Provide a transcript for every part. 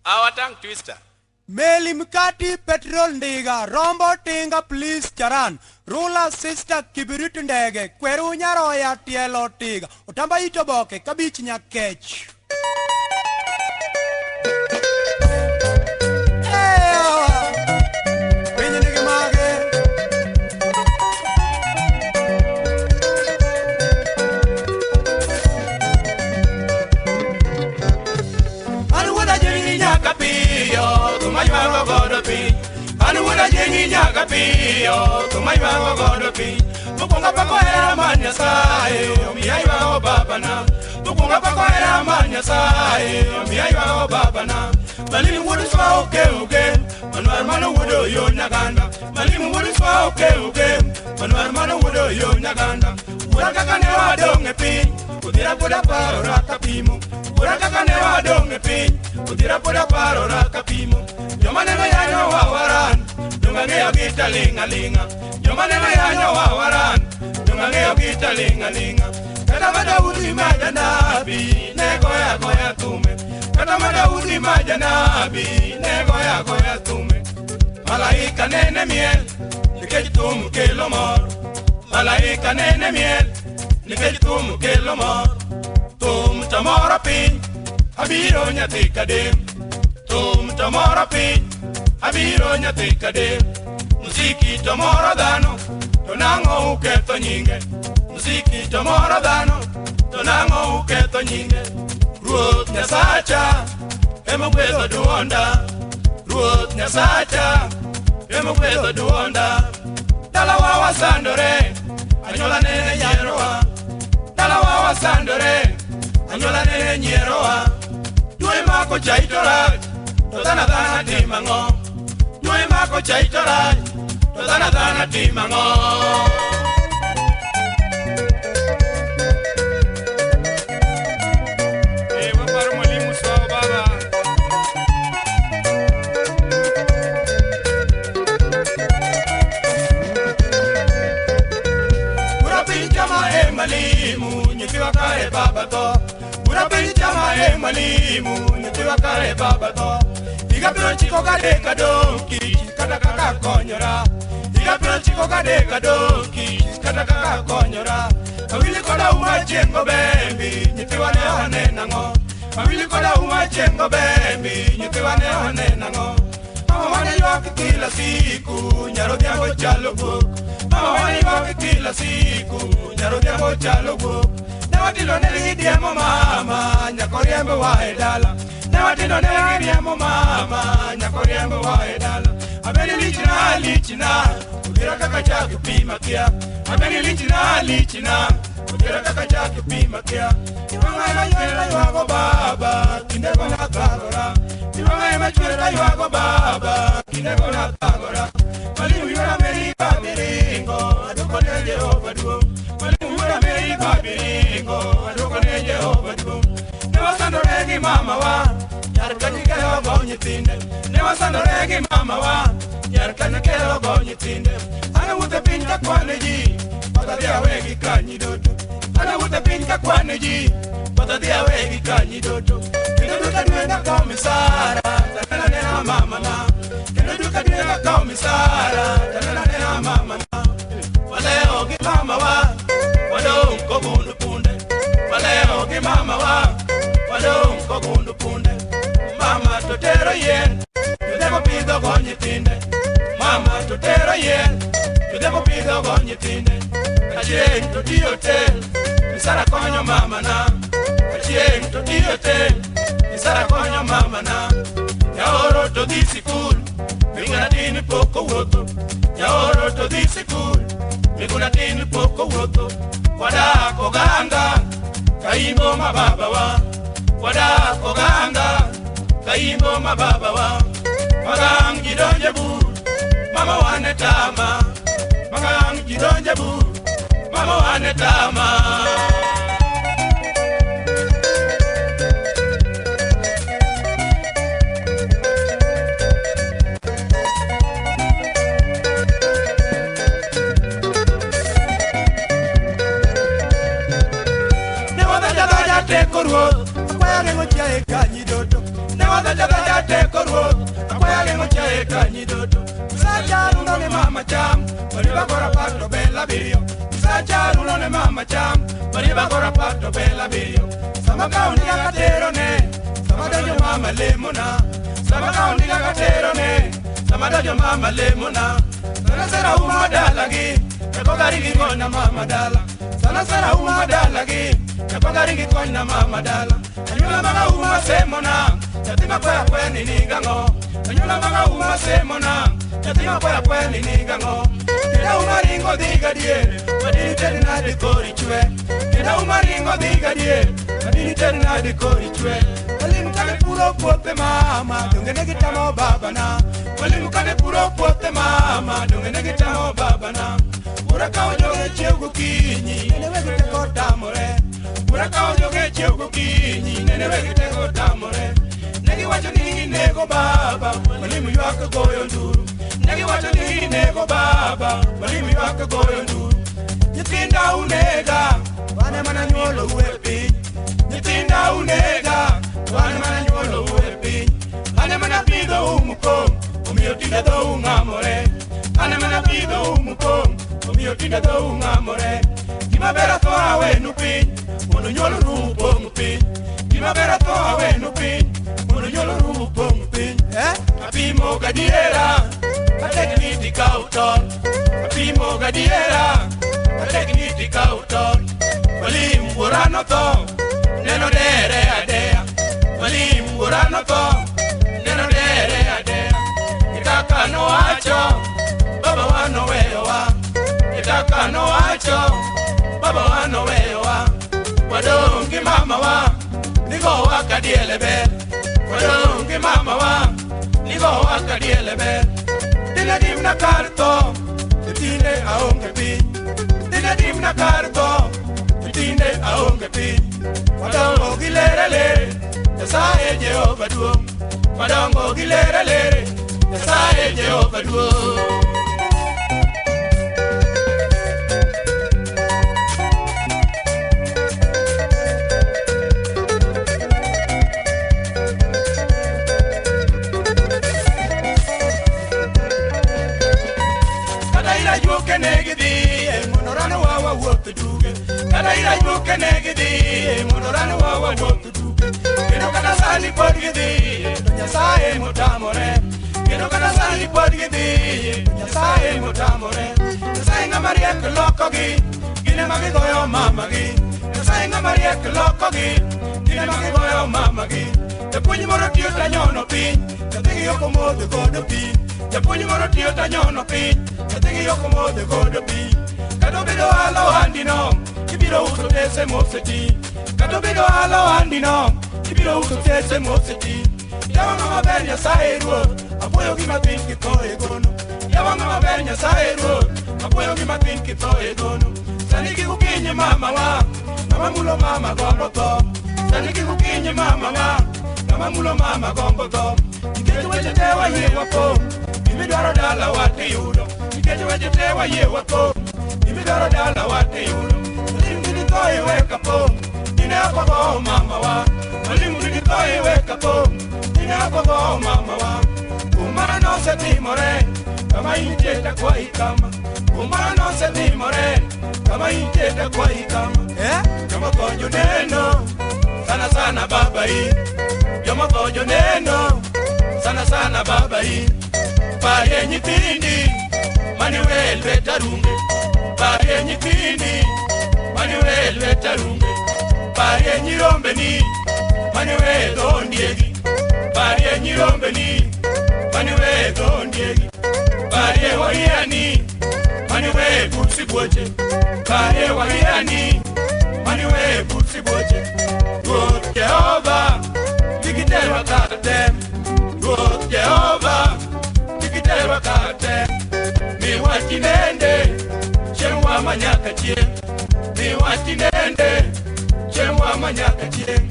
Our tongue twister. Meli mkati petrol ndiga rombo tinga please charan rula sister kibirit ndege kweru nyaroya tielo tiga otamba ito boke kabich nyakech. Ewa, piny nigi mage. An wuod ajengi nyaka piyo, thum aywago godo piny. An wuod ajengi nyaka piyo, thum aywago godo piny. Mokwongo apako hera mar Nyasaye, omiyo aywago babana. Mokwongo apako hera mar Nyasaye, omiyo aywago babana. Mwalimu wuod Swa oke oke, manwar mano wuod Oyo Nyaganda. Mwalimu wuod Swa oke oke, manwar mano wuod Oyo Nyaganda. Wuora kaka ne wadong' e piny, odhiera pod aparora kapimo. Wuora kaka ne wadong' e piny, odhiera pod aparora kapimo. Joma neno yanyo wawaran, donge ang'eyo gi taling' aling'a. Joma neno yanyo wawaran, donge ang'eyo gi taling' aling'a. Kata ma Daudi ma janabi ne goyo agoya thume. Kata ma Daudi ma janabi ne goyo agoya thume. Malaika nene miel, nikech thum kelo mor. Malaika nene miel, nikech thum kelo mor. Thum to moro piny, abiro nyathi kadem. Thum to moro piny, abiro nyathi kadem. Muziki to moro dhano, to nang'o uketho nyinge. Muziki to moro dhano, to nang'o uketho nyinge. Ruoth Nyasacha, ema gwedho duonda. Ruoth Nyasacha, ema gwedho duonda. Dalawa wasandore, anyuola nene nyierowa. Dalawa wasandore, anyuola nene nyierowa. Dwe mako chai to rach, to dhano dhana timo ang'o? Dwe mako chai to rach, to dhano dhana timo ang'o? Eh, waparo mwalimu Swawo baba. Bura piny chama e mwalimu, nyithiwa kare baba tho. Bura piny chama e mwalimu, nyithiwa kare baba tho. Higa 93 adong' kich kata kaka konyora. Higa 93 adong' kich kata kaka konyora. Awili koda uma chieng' gobembi, nyithiwa ne oneno ang'o? Awili koda uma chieng' gobembi, nyithiwa ne oneno ang'o? Mama wane ywak kila siku, nyar odhiambo chalo guok. Mama wane ywak kila siku, nyar odhiambo chalo guok. Ne watindo ne gidiemo mama, nyako riembo wa e dala. Ne watindo ne giriembo mama, nyako riembo wa e dala. Abeni lichna lichna, odhiera kaka chak pi makia. Abeni lichna lichna, odhiera kaka chak pi makia. Iwang'a ema chwer ywago baba, kinde go nathagora. Iwang'a ema chwer ywago baba, kinde go nathagora. Mwalimu yuora Amerika miringo, aduoko ne Jehova duong'. Mwalimu yuora Amerika miringo, aduoko ne Jehova duong'. Ne wasandore gi mamawa, nyar kanyo kelo go nyithinde. Ne wasandore gi mamawa, nyar kanyo kelo go nyithinde. An awuotho e piny ka kwane ji, pod adhi awegi kanyi doto. An awuotho e piny ka kwane ji, pod adhi awegi kanyi doto. Kendo dwe ka dwe nakawo misara, tanena nena mamana. Kendo dwe ka dwe nakawo misara, tanena nena mamana. Walewo gi mamawa, wadong' kogundu punde. Walewo gi mamawa, wadong' kogundu punde. Mama to tero yien, jodhiambo pidho go nyithinde. Mama to tero yien, jodhiambo pidho go nyithinde. Achieng' to tiyo hotel, misara konyo mamana. Achieng' to tiyo hotel, misara konyo mamana. Nyaoro to dhi sikul, miguna tin pok owuotho. Nyaoro to dhi sikul, miguna tin pok owuotho. Wadak oganga, kaimbo ma babawa. Wadak oganga, kaimbo ma babawa. Magang ji donje bur, mama wane tama. Magang ji donje bur, mama wane tama. Ne wadhaja dhaja teko ruoth, Akwaya geng'o chiaye kanyi doto. Ne Madha jadha teko ruoth, akwaya geng'o chiaye ka nyidoto. Msacha rundo ne mama cham, mariba gora par to bel abiriyo. Msacha rundo ne mama cham, mariba gora par to bel abiriyo. Sama kawo ndiga katero ne, sama donjo mama lemona. Sama kawo ndiga katero ne, sama donjo mama lemona. Sana sera uma dalagi, teko gari gi konya mama dala. Sana sera uma dalagi, teko gari gi konya mama dala. Anyuola maga uma semona, nyathi ma kwaya kwaya ni nigang'o. Anyuola maga uma semona, nyathi ma kwaya kwaya ni nigang'o. Kida uma ringo dhi gadier, madini ted nade kori chwe. Kida uma ringo dhi gadier, madini ted nade kori chwe. Mwalimu kane puro puothe mama, donge ne gitamo babana. Mwalimu kane puro puothe mama, donge ne gitamo babana. Ura kawo joge chiew gokinyi, nene wegi teko tamore. Ura kawo joge chiew gokinyi, nene wegi teko tamore. Ne giwacho ni ginego baba, mwalimu ywak goyo nduru. Ne giwacho ni ginego baba, mwalimu ywak goyo nduru. Nyithinda unega, wan ema nanyuolou e piny. Nyithinda unega, wan ema nanyuolou e piny. An ema napidhou mukong', omiyo tinde dhou ng'amore. An ema napidhou mukong', omiyo tinde dhou ng'amore. Gima ber atho awenu piny, mondo nyuoluru upong' piny. Gima ber atho awenu piny, mondo nyuoluru upong' piny. Eh? Apimo gadiera, katek ni tikaw tol. Apimo gadiera, katek ni tikaw tol. Mwalimu wuora notho, neno dere adeya. Mwalimu wuora notho, neno dere adeya. E kaka nowacho, baba wa noweyowa. E kaka nowacho, baba wa noweyowa. Wadong' gi mamawa, nigowa ka diel e bel. Wadong' gi mamawa, nigowa ka diel e bel. Dine dimna kar tho, to tinde aonge piny. Dine dimna kar tho, to tinde aonge piny. Wadongo gi lere lere, Nyasaye Jehova duong'. Wadongo gi lere lere, Nyasaye Jehova duong'. Kata irajuoke ne gidhiye mondo ranowa wawuoth duge. Kata irajuoke ne gidhiye mondo ranowa wawuoth duge. Kendo kata sani pod gidhiye to Nyasaye motamore. Kendo kata sani pod gidhiye to Nyasaye motamore. Nyasaye ng'ama riek lokogi, gin ema gigoyo mamagi. Nyasaye ng'ama riek lokogi, gin ema gigoyo mamagi. Japuonj moro tiyo tanyono piny, nyathigi ok omodho godo pi. Japuonj moro tiyo tanyono piny, nyathigi ok omodho godo pi. Kata obedo ohala ohandino, ibiro uso tese moseti. Kata obedo ohala ohandino, ibiro uso tese moseti. Yawa ng'ama ber Nyasaye Ruoth, apuoyo gi mathin kitho e gono. Yawa ng'ama ber Nyasaye Ruoth, apuoyo gi mathin kitho e gono. Sani gi gokinyi mamawa, ng'ama mulo mama gombo tho. Sani gi gokinyi mamawa, ng'ama mulo mama gombo tho. Nikech weche te wayie wapo, gimidwaro dala tiyudo. Nikech weche te wayie wapo, gimidwaro dala tiyudo. Mwalimu didi tho iwe kapo, dine ok ogo mamawa. Mwalimu didi tho iwe kapo, dine ok ogo mamawa. Kuom mano nosetimore, kama intie takwayi kama. Kuom mano nosetimore, kama intie takwayi kama. Eh? Joma tho joneno, sana sana baba i. Joma tho joneno, sana sana baba i. Parie nyithindi, mani we lwet arunge. Parie nyithindi, mani we lwet arunge. Parie nyirombeni, mani we dho ondiegi. Parie nyirombeni, mani we dho ondiegi. Parie wariani, mani we but sibuoche. Parie wariani, mani we but sibuoche. Ruoth Jehova, kik iterwa kar tem. Ruoth Jehova, kik iterwa kar tem. Miwa tinende, chieng'wa manyaka chieng'. Miwa tinende, chieng'wa manyaka chieng'.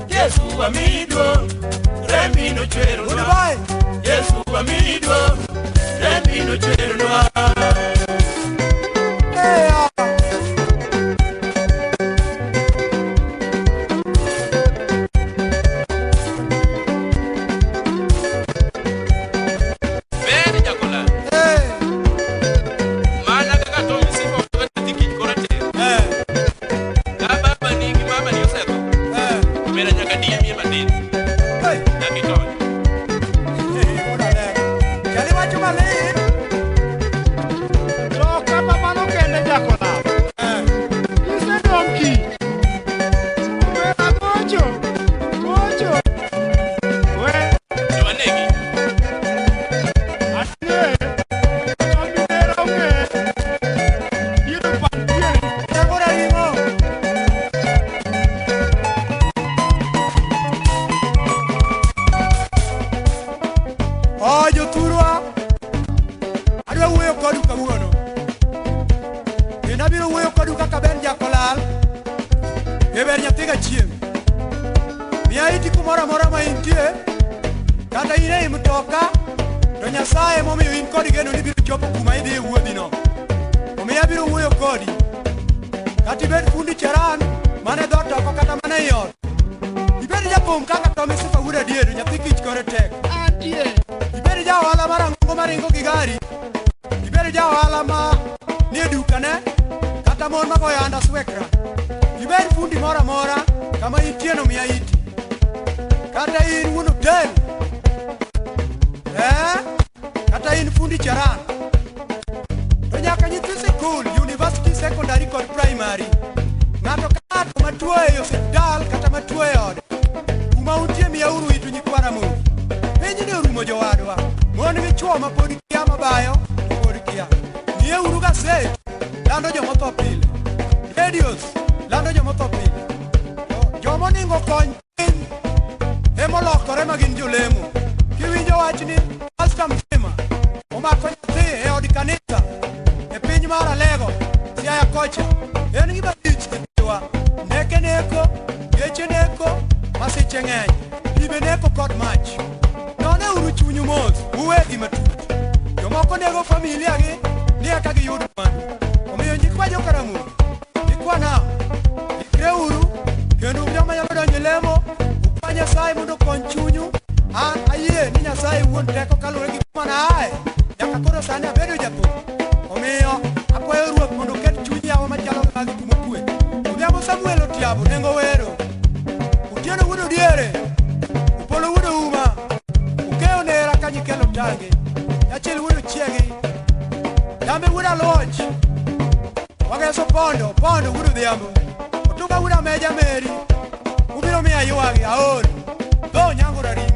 Yesu amiyi duong', rembi nochweronwa. Goodbye. Yesu amiyi duong', rembi nochweronwa. Hey, ah. ei mtoka to Nyasaye momiyo in kod geno ni ibiro chopo kuma idhi e wuodhino. Omiyo abiro wuoyo kodi. Kata ibed fundi charan mana e dhoot oko kata mana ei ot. Ibed jathum kaka Tommy Sifa wuod Adiedo, nyathi kich kore tek. Antie. Ibed ja ohala marang'ongo maringo gi gari. Ibed ja ohala ma nie dukane kata mon magoyo anda swekra. Ibed fundi moro amora kama intieno miya iti. Kata in wuon hotel. Eh? Kata in fundi charan. To nyaka nyithi sikul, university, secondary kod primary. Ng'ato ka ng'ato matuo ei osiptal kata matuo e ode. Kuma untie miyauru itu nyikwa Ramogi. Pinyni orumo jowadwa. Mon gi chwo ma pod kia mabayo to pod kia. Ng'ieuru gaset lando jomotho pile. Radios lando jomotho pile. To jomoningo kony piny emolokore ma gin jolemo. Kiwinjo wachni pasta mzima omako nyathi e od kanisa e piny mar Alego, Siaya kocha. En gima lich nyithiwa. Ndeke neko, geche neko, masiche ng'eny. Pi be neko kod mach. None uru chunyu mos, uwegi matut. Jomoko nego familia gi ni eka giyud mwandu. Omiyo nyikwa joka Ramogi, nyikwa nam, ikreuru kendo un joma nyalo donjo e lemo, ukwa Nyasaye mondo okony chunyu. An ayie ni Nyasaye wuon teko kaluwore gi kuma naaye nyaka koro sani abedo jathum. Omiyo akwayo Ruoth mondo oket chuny yawa machalo gi magi kuma okwe. Odhiambo Samuel Otiabo nengo wero. Otieno wuod Odiere, Opolo wuod Ouma, Okeyo nera ka nyikelo tange, Nyachil wuod Ochiegi, Dambe wuod Aluoch, Wageso Pondo, Pondo wuod Odhiambo, Otunga wuod Ameja Meri, ubiro miyo aywagi aol, dho Onyango Rarieda.